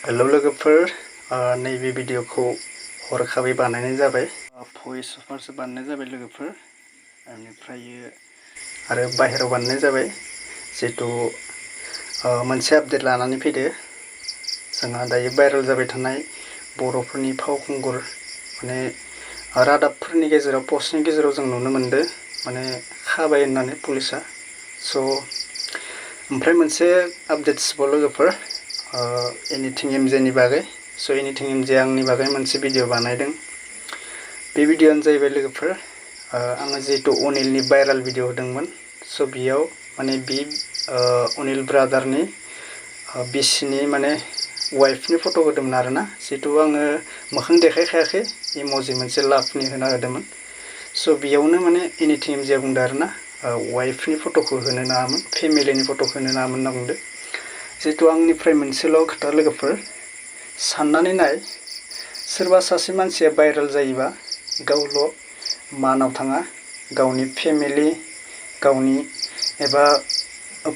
Hello लोगोफोर, नैबे भिडिअखौ हरखाबै बानायनाय जाबाय। भइस अभारसो बानायनाय जाबाय लोगोफोर। बेनिफ्राय आरो बाहेरायाव बानायनाय जाबाय जिहेथु मोनसे आपडेट लानानै फैदो। जोंहा दायो भाइरेल जाबाय थानाय बर'फोरनि फावखुंगुर माने रादाबफोरनि गेजेराव पस्टनि गेजेराव जों नुनो मोनदों माने खाबाय होननानै पुलिसा। ओमफ्राय मोनसे आपडेट्सबाव लोगोफोर, एनिथिं एमजेनि बागै। एनिथिं एमजे आंनि बागै मोनसे भिडिअ बानायदों। बे भिडिअआनो जाहैबाय लोगोफोर, आङो जिहेतु अनिलनि भाइरेल भिडिअ होदोंमोन। बेयाव माने बि अनिल ब्रादारनि बिसिनि माने वाइफनि फट' होदोंमोन आरोना। जिहेतु आङो मोखां देखायखायाखै, इम'जि मोनसे लाभनि होना होदोंमोन। बेयावनो माने एनिथिं एमजेआ बुंदों आरोना, वाइफनि फट'खौ होनो नाङामोन, फेमिलिनि फट'खौ होनो नाङामोन होनना बुंदों। जिहेतु आंनिफ्राय मोनसेल' खोथा लोगोफोर, साननानै नाय, सोरबा सासे मानसिया भाइरेल जायोबा गावल' मानाव थाङा, गावनि फेमिलि, गावनि एबा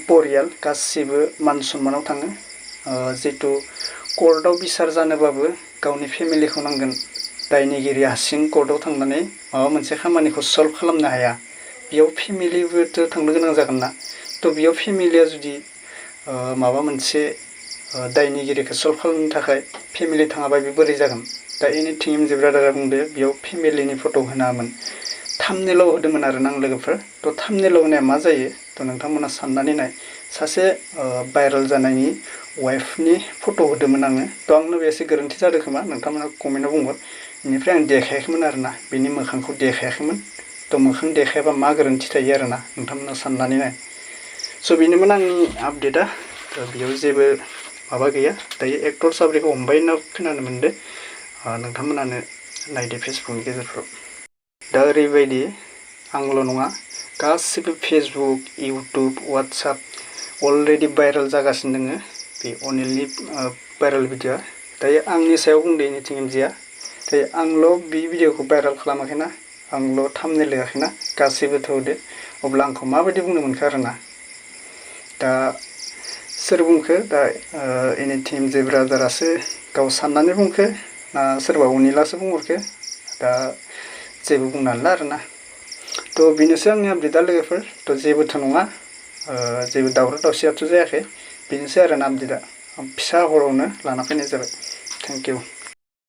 परियाल गासिबो मान सन्मानाव थाङो। जिहेतु कर्टआव बिसार जानोबाबो गावनि फेमिलिखौ नांगोन। दायनिगिरि हारसिं कर्टआव थांनानै माबा मोनसे खामानिखौ सल्भ खालामनो हाया, बेयाव फेमिलिबोथ' थांनो गोनां जागोन ना। बेयाव फेमिलिया जुदि माबा मोनसे दायनिगिरिखौ सल्भ खालामनो थाखाय फेमिलि थाङाबा बे बोरै जागोन। दा एनिथिं एमजे ब्रादारा बुंदो बेयाव फेमिलिनि फट' होनामोन, थाम्बनेइल होदोंमोन आरोना आं लोगोफोर। थाम्बनेइल होनाया मा जायो नोंथांमोना साननानै नाय। सासे भाइरेल जानायनि वाइफनि फट' होदोंमोन आङो। आंनो बे एसे गोरोन्थि जादों खोमा, नोंथांमोना कमेन्टआव बुंहर। बेनिफ्राय आं देखायाखैमोन आरोना, बेनि मोखांखौ देखायाखैमोन। मोखां देखायाबा मा गोरोन्थि थायो आरोना, नोंथांमोना साननानै नाय। बेनोमोन आंनि आपडेटआ। बेयाव जेबो माबा गैया। दायो एक्टर साब्रिखौ हमबाय होनना खोनानो मोनदों। नोंथांमोनानो नायदो फेसबुकनि गेजेरफ्राव। दा ओरैबायदि, आंल' नङा, गासिबो Facebook, YouTube, WhatsApp already viral जागासिनो दङ बे अनिलनि भाइरेल भिडिअआ। दायो आंनि सायाव बुंदो एनिथिं एमजेआ। दायो आंल' बे भिडिअखौ भाइरेल खालामाखैना, आंल' थाम्बनेइल होआखैना, गासैबोथ' होदो। अब्ला आंखौ माबायदि बुंनो मोनखो आरोना। दा सोर बुंखो? दा एनिथिं एमजे ब्रादारासो गाव साननानै बुंखो ना सोरबा अनिलासो बुंहरखो? दा जेबो बुंनो हाला आरोना। बेनोसै आंनि आपडेटआ लोगोफोर। जेबोथ' नङा, जेबो दावराव दावसियाथ' जायाखै। बेनोसै आरोना आपडेटआ। फिसा हरावनो लाना फैनाय जाबाय। Thank you.